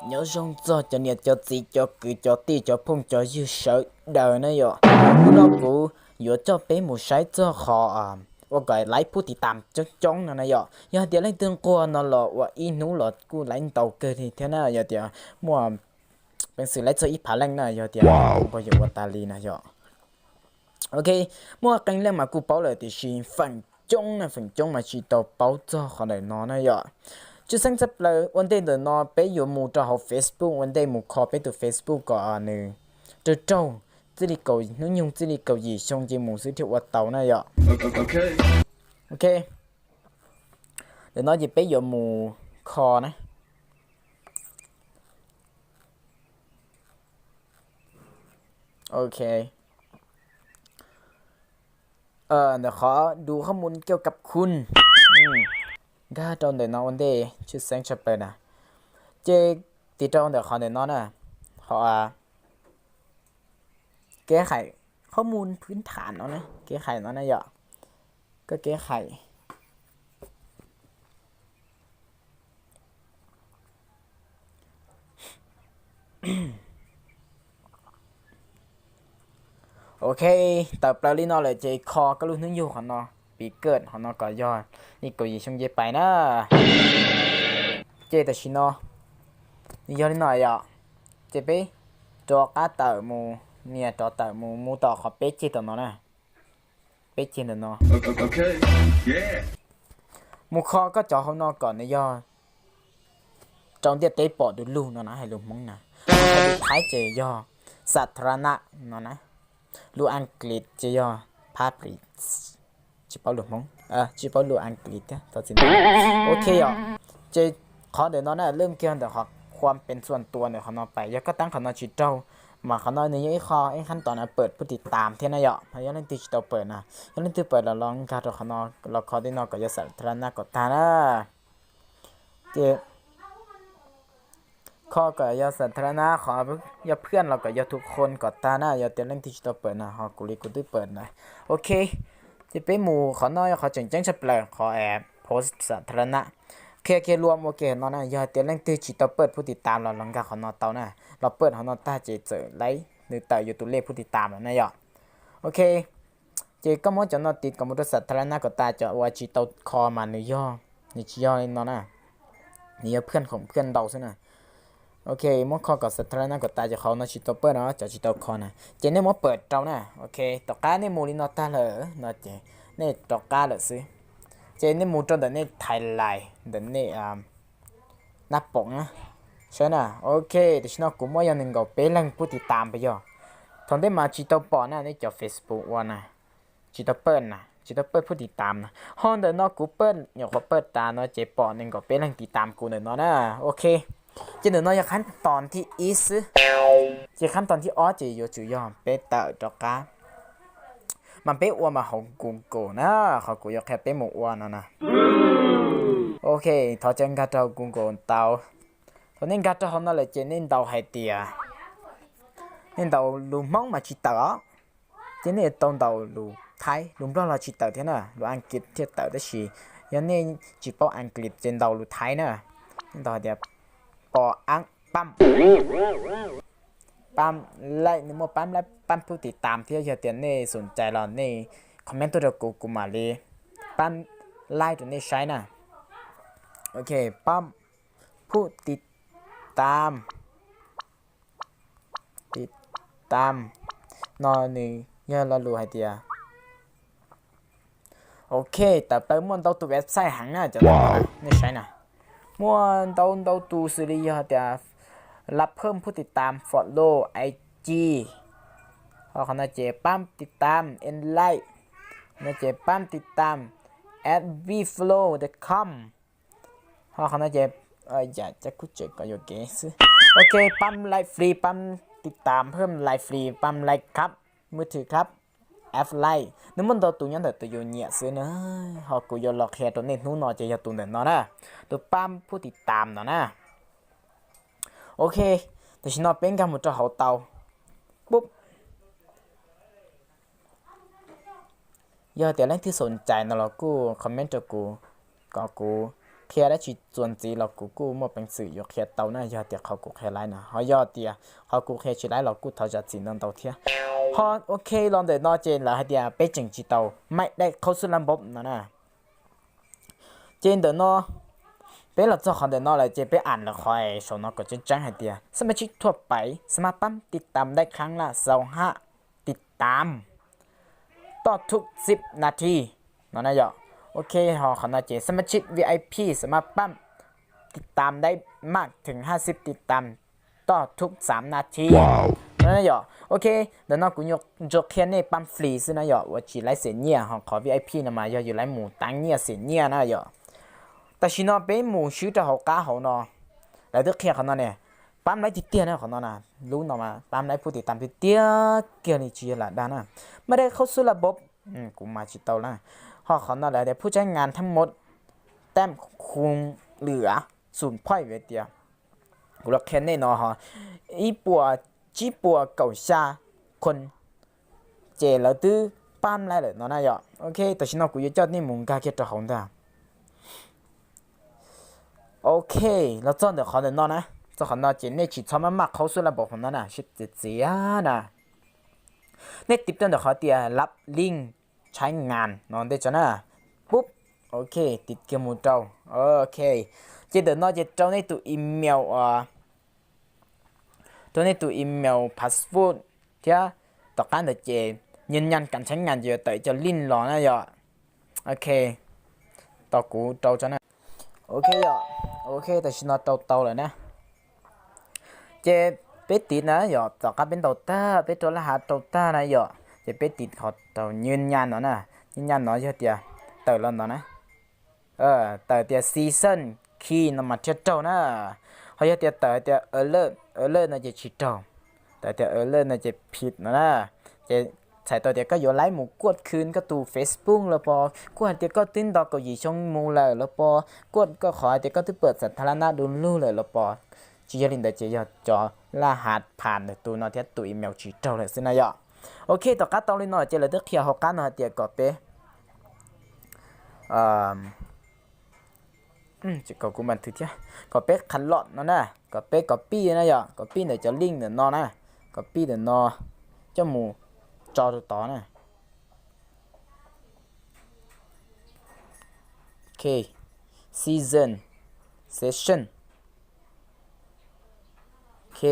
Nyob zoo txog cov niam cov txiv cov kwv cov tij cov phooj cov ywg sawv daws na yom. Hnub no kuv yuav coj peb mus saib txog qhov ua kom laiv pub tiv tam coob coob no na yom. Yog hais tias leej twg nquag no los ua ib hnub los kuj laiv ntau kawg li thiab na, yog tias muaj peev xwm laiv txog ib phav leej na, yog tias nquag yuav ua tas li na yom. Ok, muaj qee leej mas kuj paub lawm tiam sis feem coob na, feem coob mas tsis tau paub txog qhov ntawm no na yom. Tshwj xeeb tshaj plaws ua ntej ntawm no peb yuav mus rau hauv Facebook, ua ntej mus kho peb tus Facebook kom nws raug raug, txij li kaum hnub nyoog txij li kaum yim xyoo ces mus xwb thiaj ua tau na yom. Ok, ntawm no ces peb yuav mus kho na. Ok, ntawm qhov du qhob mus kiaj kab khun, nkag rau ntawm no ua ntej tshwj xeeb tshaj plaws na. Ces tiv rau ntawm qhov ntawm no na, qhov kev hais qhob mus phwb tham no na, kev hais no na yom, koj kev hais. Ok, tawm plaws li no lawm ces kho koj lub hnub nyoog qhov no, pim kawm qhov no kom yog li kaum yim xyoo nce pais na. Ces tam sim no nws yog li no yom, ces peb rov qab tawm mus, nias rov tawm mus mus tom qhov peb ceg tom no na, peb ceg ntawm no. Mus kho koj cov hauv no kom nws yog rau ntiaj teb pom du lug no na, hais lus Hmoob na. Hais lus Thaib ces yog สาธารณะ no na, lus Askiv ces yog public. Tsis paub lus Hmoob, tsis paub lus Askiv thiab, thov txim ntau. Ok yom, ces qhov ntawm no na, lam kiag ntawm qhov ความเป็นส่วนตัว ntawm qhov no pais, yog koj tab qhov no tsis raug, mas qhov no nws yog ib qho ib khab tos na pawm pub tiv tam thiab na yom. Yog leej twg tsis tau pawm na, yog leej twg pawm los los nkag rau qhov no los kho tej no kom yog สาธารณะ kom tag na. Ces kho kom yog สาธารณะ qhov yog เพื่อน los kom yog ทุกคน kom tag na, yog tias leej twg tsis tau pawm na, ho kuv li kuv twb pawm na. Ok, ces peb mus qhov no yog qhov tseem ceeb tshaj plaws, qhov โพสต์สาธารณะ qhia kiag lus ua ke no na, yog tias leej twg tsis tau pawm pub tiv tam los los nkag qhov no tau na, los pawm qhov no tag ces txawm laib nws tawm yus tus lej pub tiv tam lawm na yom. Ok, ces koj muab cov no tiv kom mus rau สาธารณะ kom tas, cov uas tsis tau kho mas nws yog, nws tsis yog li no na, nws yog เพื่อน ของเพื่อน ntau xwb na. Ok, muab kho kom สาธารณะ kom tas, ces qhov no tsis tau pawm no, cov tsis tau kho na, ces nej muab pawm rau na. Ok, tom qab nej mus li no tag lawm no ces nej rov qab lawm xwb, ces nej mus rau ntawm nej thaiv lais ntawm nej nab poom na, saib na. Ok, tam sim no kuv muaj yog nees nkaum peb leeg pub tiv tam pas yog, thaum ntej mas tsis tau pom na, nej cov Facebook ua na, tsis tau pawm na, tsis tau pawm pub tiv tam na, ho ntawm no kuv pawm nyuam qhuav pawm tas no ces pom nees nkaum peb leeg tiv tam kuv ntawm no na. Ok, ces ntawm no yog khab tos thib ib xwb, ces khab tos thib ob ces yuav tsum yog peb tawm rov qab, mas peb ua mas hauv Google na, qhov kuv yuav qhia peb mus ua no na. Ok, thov caw nkag rau Google tau. Thaum nej nkag rau hauv no lawm ces nej ntaus hais tias, nej ntaus lus Hmoob mas tsis tawm os, ces nej tau ntaus lus Thaib, lus Nplog los tsis tawm thiab na, lus Askiv thiaj tawm, tab sis yog nej tsis paub Askiv ces ntaus lus Thaib na. Nej ntaus hais tias pom ab pab pab like, nws muaj pab like pab pub tiv tam thiab, yog tias nej xom cai los nej comment tuaj rau kuv, kuv mam li pab like rau nej saib na. Ok, pab pub tiv tam, tiv tam no nws yog lo lus hais tias, ok, tawm plaws muaj ntau tus website heev na cov no, nej saib na, muaj ntau ntau tus xws li yog tias รับเพิ่มผู้ติดตาม follow IG, ho qhov no ces pab tiv tam, add like, no ces pab tiv tam, at vflow dot com, ho qhov no ces, yam cas kuj tseem kom yuam kev xwb. Ok, pab like free, pab tiv tam เพิ่ม like free, pab like ครับ มือถือครับ add like, nws muaj ntau tus nyob ntawm tus yus nyiam xwb na, ho kuv yuav los qhia rau nej hnub no ces yog tus ntawm no na, tus pab pub tiv tam no na. Ok, tam sim no peb nkag mus rau hauv tau. Pub, yog tias leej twg xom cai no los kuj comment rau kuv, kom kuv qhia dab tsi txuas ntxiv los kuv kuj muaj peev xwm yuav qhia tau na, yog tias qhov kuv qhia laib no. Ho yog tias qhov kuv qhia tsis laib los kuj thov zam txim ntau ntau thiab. Ho ok, los ntawm no ces lawv hais tias peb tseem tsis tau maij daim qhaub xub lab npob no na. Ces ntawm no, peb los txog qhov ntawm no lawm ces peb am lawv qhov saum no kom tseeb tseeb hais tias สมาชิกทั่วไปสามารถปั๊มติดตามได้ครั้งละ สิบห้า ติดตาม ต่อทุก สิบ นาที no na yom. Ok, ho qhov no ces สมาชิก VIP สามารถปั๊มติดตามได้มากถึง ห้าสิบ ติดตาม ต่อทุก สาม นาที no na yom. Ok, ntawm no kuv nyuam qhuav qhia nej ปั๊ม free xwb na yom, uas tsis laib xiam nyiaj, ho qhov VIP no mas yog yus laib mus tav nyiaj xiam nyiaj na yom. Tam sim no peb mus swb rau hauv qab hauv no, lawv twb qhia qhov no ne, ปั๊ม laib tiag tiag na qhov no na. Lub no mas ปั๊ม laib ผู้ติดตาม tiag tiag kiag li, tsis yog lam dag na. ไม่ได้เข้าสู่ระบบ, kuv mas tsis tau na. Ho qhov no lawv tias ผู้ใช้งานทั้งหมด แต้มคูณเหลือ ศูนย์ point เว tias, kuv los qhia nej no ho, ib puas tsib puas kaum xya คน ces lawv twb ปั๊ม laib lawm no na yom. Ok, tam sim no kuv yuav coj nej mus nkag kiag rau hauv ntag. Ok, los txog ntawm qhov ntawm no na, txog qhov no ces nej tsis txhob maj maj qhaub xub lab npob hauv no na, sib txiav txiav na. Nej tiv rau ntawm qhov tias รับลิงก์ใช้งาน no ntej tso na. Pub, ok, tiv kiag mus rau. Ok, ces ntawm no ces rau nej tus email, rau nej tus email, password thiab tom qab ntawd ces ยืนยันการใช้งาน ces yuav tawm cov link los na yom. Ok, tos kuv rau tso na. Ok yom, ok, tam sim no rau tau lawm na. Ces peb tiv na yom, tom qab peb ntaus tag, peb rau laj hav rau tag na yom, ces peb tiv qhov tau ยืนยัน no na. ยืนยัน no yog tias tawm los ntawd na. Tawm tias ซีซัน key no mas thiaj raug na. Ho yog tias tawm tias เออร์เลอร์ เออร์เลอร์ no ces tsis raug. Tawm tias เออร์เลอร์ no ces ผิด no na. Ces txhais tau tias koj yuav laib mus kuaj khwv koj tus Facebook los pos, kuaj hais tias koj twb nto kaum yim xyoo mus lawm los pos, kuaj koj qhov hais tias koj twb เปิดสาธารณะดูรูป lawm los pos. Tsis yog li ntawd ces yog cov laj hav pham ntawm tus no thiab tus email tsis raug lawm xwb na yom. Ok, tom qab tau li no ces lawv twb qhia hauv qab no hais tias kom peb kom kuv mam thwv thiab, kom peb คัดลอก no na, kom peb ก๊อปปี้ na yom, ก๊อปปี้ ntawm cov link ntawm no na, ก๊อปปี้ ntawm no coj mus tso rau tod na. Ok, ซีซัน session. Ok,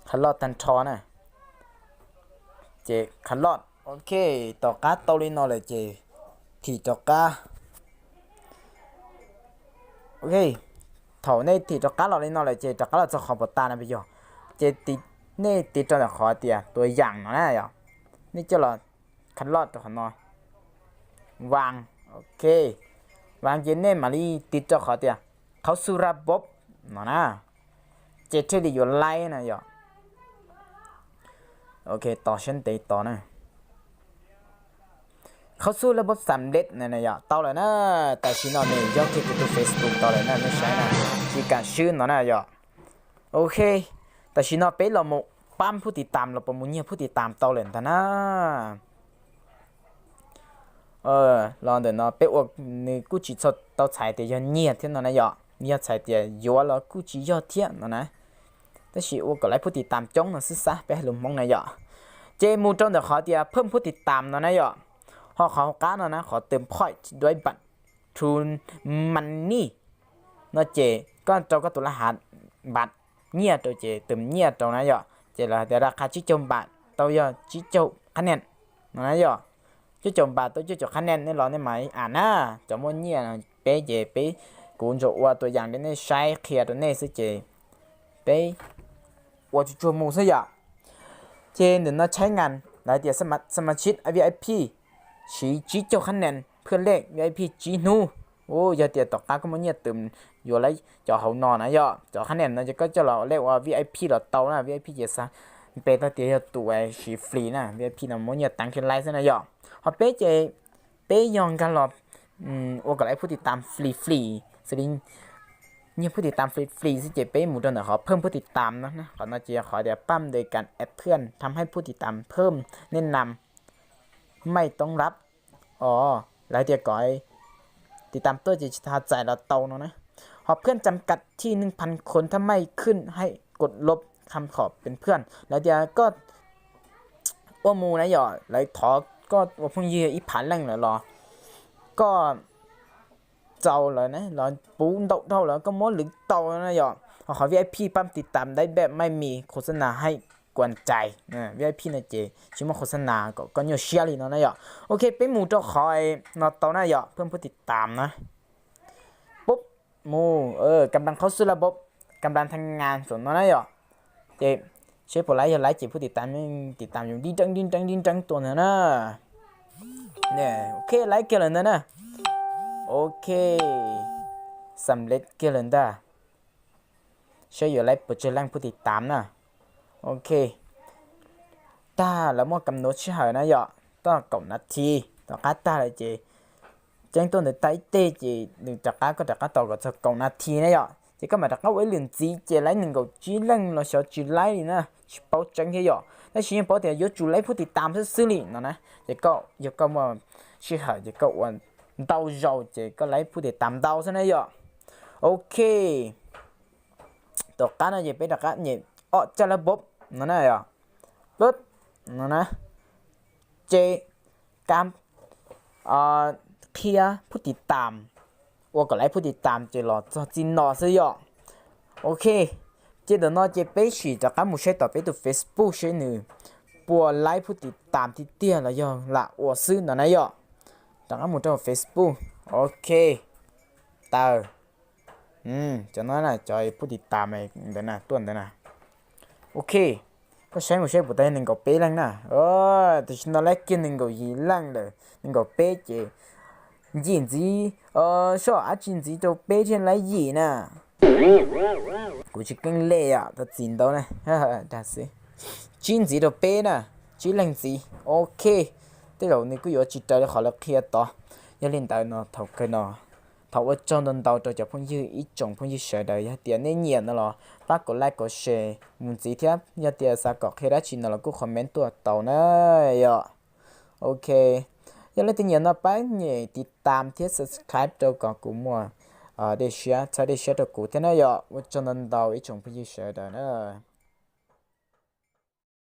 คัดลอก tag nrho na. Ces คัดลอก. Ok, tom qab tau li no lawm ces thim rov qab. Ok, thaum nej thim rov qab los li no lawm ces rov qab los txog qhov pos tas no puas yog? Ces nej tiv rau ntawm qhov tias ตัวอย่าง no na yom. Nej coj los คัดลอก rau qhov no. วาง. Ok, วาง ces nej mam li tiv rau qhov tias เข้าสู่ระบบ no na. Ces thiaj li yuav laib na yom. Ok, tos siab ntev tos na. เข้าสู่ระบบสำเร็จ no na yom, tau lawm na. Tam sim no nws yog kiag kuv tus Facebook tau lawm na, nej saib na, tsis kam swb no na yom. Ok, tam sim no peb los mus pab ผู้ติดตาม los pos mus nyiag ผู้ติดตาม tau lawm ntag na. Los ntawm no peb ua, nws kuj tsis txhua tau txhais tias yog nyiag thiab no na yom, yog txhais tias yuav los kuj tsis yog thiab no na. Tab sis ua kom laib ผู้ติดตาม coob no xwb xav peb hais lus Hmoob na yom. Ces mus rau ntawm qhov tias เพิ่มผู้ติดตาม no na yom. Ho qhov hauv qab no na, qhov เติมพอยต์ ด้วยบัตร True Money no ces koj rau koj tus laj hav npam nyiaj rau ces tus nyiaj rau na yom. Ces lawv hais tias ราคา tsib caug npam tau yog tsib caug คะแนน no na yom. Cuaj caum npam tau cuaj caum คะแนน nej los nej mam am na. Cov muaj nyiaj peb ces peb, kuv ntsuas ua ตัวอย่าง rau nej saib qhia rau nej xwb ces peb ua tsuag tsuag mus xwb yom. Ces ntawm no ใช้งาน lawv tias สมาชิก VIP ใช้ tsib caug คะแนน เพื่อแลก VIP tsib hnub. Yog tias tom qab koj muaj nyiaj tus yuav laib cov hauv no na yom, cov คะแนน no ces koj coj los lej ua VIP los tau na, VIP ces xav npe tau tias yog tus siv free na, VIP no muab nyiaj teev kiag laib xwb na yom. Ho peb ces peb yog nkag los ua kom laib ผู้ติดตาม free free xws li nyiag ผู้ติดตาม free free xwb ces peb mus rau ntawm qhov เพิ่มผู้ติดตาม no, qhov no ces yog qhov tias ปั๊มโดยการแอดเพื่อน ทำให้ผู้ติดตามเพิ่ม แนะนำ no ไม่ต้องรับ os, lawv tias kom tiv tam tuaj ces tsis tas txais los tau no na. Hos เพื่อนจำกัดที่ หนึ่งพันคน ถ้าไม่ขึ้นให้กดลบ คำขอเป็นเพื่อน lawv tias koj ua mus na yom, lawv thov koj ua phooj ywg ib phav leej lawm los koj txaus lawm na, los puv ntau dhau lawm koj muab lwv tau na yom. Hos qhov VIP ปั๊มติดตามได้แบบไม่มีโฆษณาให้กวนใจ, VIP no ces tsis muaj โฆษณา kom koj nyuaj siab li no na yom. Ok, peb mus rau qhov no tau na yom, เพิ่มผู้ติดตาม na. Pub, mus, กำลังเข้าสู่ระบบ กำลังทำงาน saum no na yom. Ces seb puas laib, yog laib ces ผู้ติดตาม tiv tam yoov dib nreeb dib nreeb dib nreeb tuaj ntawd na. Ok, laib kiag lawm ntawd na. Ok, xam lej kiag lawm ntag. Seb yuav laib puas tsawg leej ผู้ติดตาม na. Ok, tag lawv muaj kam nuav sij hawm na yom, tau kaum nas this tom qab tag lawm ces ceeb tuaj ntawd tag ib teg ces nws rov qab, koj rov qab tos kom txog kaum nas this na yom, ces koj mam rov qab ua ib lwm ntxiv ces laib nees nkaum tsib leej los xyov tsis laib li na, tsis paub tseeb thiab yom. Tab sis yeej paub tias yuav tsum laib ผู้ติดตาม xwb xwb li no na. Ces koj, yog koj muaj sij hawm ces koj ua ntau zaus ces koj laib ผู้ติดตาม ntau xwb na yom. Ok, tom qab no ces peb rov qab nyem ob caj lab bob no na yom. Pub, no na, ces kab qhia ผู้ติดตาม, ua kom laib ผู้ติดตาม ces los txog txij no xwb yom. Ok, ces ntawm no ces peb sim rov qab mus saib tom peb tus Facebook seb nws puas laib ผู้ติดตาม tiag tiag los yog lam ua xwb no na yom. Rov qab mus rau Facebook. Ok, taws, cov no na, cov ผู้ติดตาม ntawd na, tuaj ntawd na. Ok, koj saib mus saib puas tau nees nkaum peb leej na. Tam sim no laib kiag nees nkaum yim leej lawm, nees nkaum peb ces yim ntxiv, soj dab tsi ntxiv rau peb thiaj laib yim na. Kuv tsis keej lej yom, tau txim ntau na. Dag xwb, tsib ntxiv rau peb na, tsib leej ntxiv. Ok, tej zaum nws kuj yuav tsis raws li qhov lawv qhia tod. Yog li ntawd no thaum kawg no thov ua tsaug ntau ntau rau cov phooj ywg, ib tsoom phooj ywg sawv daws. Yog tias nej nyiam no los pab kom like kom share mus ntxiv thiab, yog tias xav kom qhia dab tsi no los kuj comment tuaj tau na yom. Ok, yog leej twg nyiam no pab nyem tiv tam thiab subscribe rau kom kuv muaj dej siab, txhawb dej siab rau kuv thiab na yom. Ua tsaug ntau ntau ib tsoom phooj ywg sawv daws na.